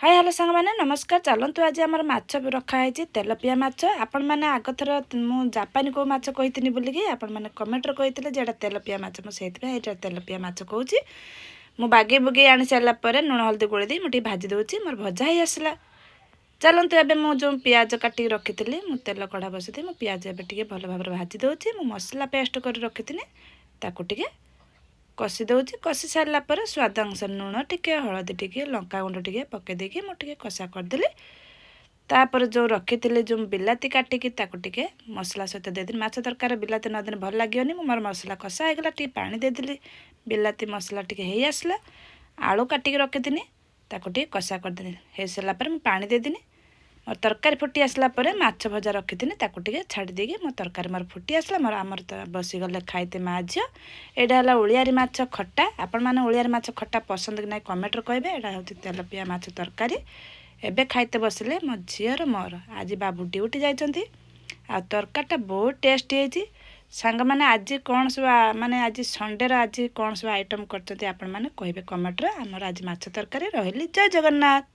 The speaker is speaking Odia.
ହାଏ, ହ୍ୟାଲୋ ସାଙ୍ଗମାନେ, ନମସ୍କାର। ଚାଲନ୍ତୁ, ଆଜି ଆମର ମାଛ ରଖାହେଇଛି, ତେଲପିଆ ମାଛ। ଆପଣମାନେ ଆଗଥର ମୁଁ ଜାପାନୀ କେଉଁ ମାଛ କହିଥିଲି ବୋଲିକି ଆପଣମାନେ କମେଣ୍ଟରେ କହିଥିଲେ ଯେ ଏଇଟା ତେଲପିଆ ମାଛ। ମୁଁ ସେଇଥିପାଇଁ ଏଇଟା ତେଲପିଆ ମାଛ କହୁଛି। ମୁଁ ବାଗେଇ ବୁଗେଇ ଆଣି ସାରିଲା ପରେ ଲୁଣ ହଳଦୀ ଗୋଳେଇ ଦେଇ ମୁଁ ଟିକେ ଭାଜି ଦେଉଛି। ମୋର ଭଜା ହେଇ ଆସିଲା। ଚାଲନ୍ତୁ, ଏବେ ମୁଁ ଯେଉଁ ପିଆଜ କାଟିକି ରଖିଥିଲି, ମୁଁ ତେଲ କଢ଼ା ବସେଇ ମୁଁ ପିଆଜ ଏବେ ଟିକେ ଭଲ ଭାବରେ ଭାଜି ଦେଉଛି। ମୁଁ ମସଲା ପେଷ୍ଟ କରି ରଖିଥିଲି, ତାକୁ ଟିକେ କଷି ଦେଉଛି। କଷି ସାରିଲା ପରେ ସ୍ୱାଦ ଅନୁସାରେ ଲୁଣ ଟିକେ, ହଳଦୀ ଟିକେ, ଲଙ୍କାଗୁଣ୍ଡ ଟିକେ ପକାଇ ଦେଇକି ମୁଁ ଟିକେ କଷା କରିଦେଲି। ତାପରେ ଯେଉଁ ରଖିଥିଲି ଯେଉଁ ବିଲାତି କାଟିକି, ତାକୁ ଟିକେ ମସଲା ସହିତ ଦେଇଦେଲି। ମାଛ ତରକାରୀ ବିଲାତି ନଦେଲେ ଭଲ ଲାଗିବନି। ମୁଁ ମୋର ମସଲା କଷା ହେଇଗଲା, ଟିକେ ପାଣି ଦେଇଦେଲି। ବିଲାତି ମସଲା ଟିକେ ହେଇ ଆସିଲା। ଆଳୁ କାଟିକି ରଖିଥିଲି, ତାକୁ ଟିକେ କଷା କରିଦେଲି। ହେଇସାରିଲା ପରେ ମୁଁ ପାଣି ଦେଇଦେଲି। ମୋର ତରକାରୀ ଫୁଟି ଆସିଲା ପରେ ମାଛ ଭଜା ରଖିଥିଲି, ତାକୁ ଟିକେ ଛାଡ଼ି ଦେଇକି ମୋ ତରକାରୀ ମୋର ଫୁଟି ଆସିଲା। ମୋର ଆମର ତ ବସିଗଲେ ଖାଇତେ ମା ଝିଅ। ଏଇଟା ହେଲା ଓଳିଆରୀ ମାଛ ଖଟା। ଆପଣମାନେ ଓଳିଆରୀ ମାଛ ଖଟା ପସନ୍ଦ କି ନାହିଁ କମେଣ୍ଟରେ କହିବେ। ଏଇଟା ହେଉଛି ତେଲପିଆ ମାଛ ତରକାରୀ। ଏବେ ଖାଇତେ ବସିଲେ ମୋ ଝିଅର ମୋର। ଆଜି ବାବୁ ଡ୍ୟୁଟି ଯାଇଛନ୍ତି। ଆଉ ତରକାରୀଟା ବହୁତ ଟେଷ୍ଟ ହେଇଛି। ସାଙ୍ଗମାନେ, ଆଜି କ'ଣ ସବୁ ମାନେ ଆଜି ସଣ୍ଡେର ଆଜି କ'ଣ ସବୁ ଆଇଟମ୍ କରିଛନ୍ତି, ଆପଣମାନେ କହିବେ କମେଣ୍ଟରେ। ଆମର ଆଜି ମାଛ ତରକାରୀ। ରହିଲି, ଜୟ ଜଗନ୍ନାଥ।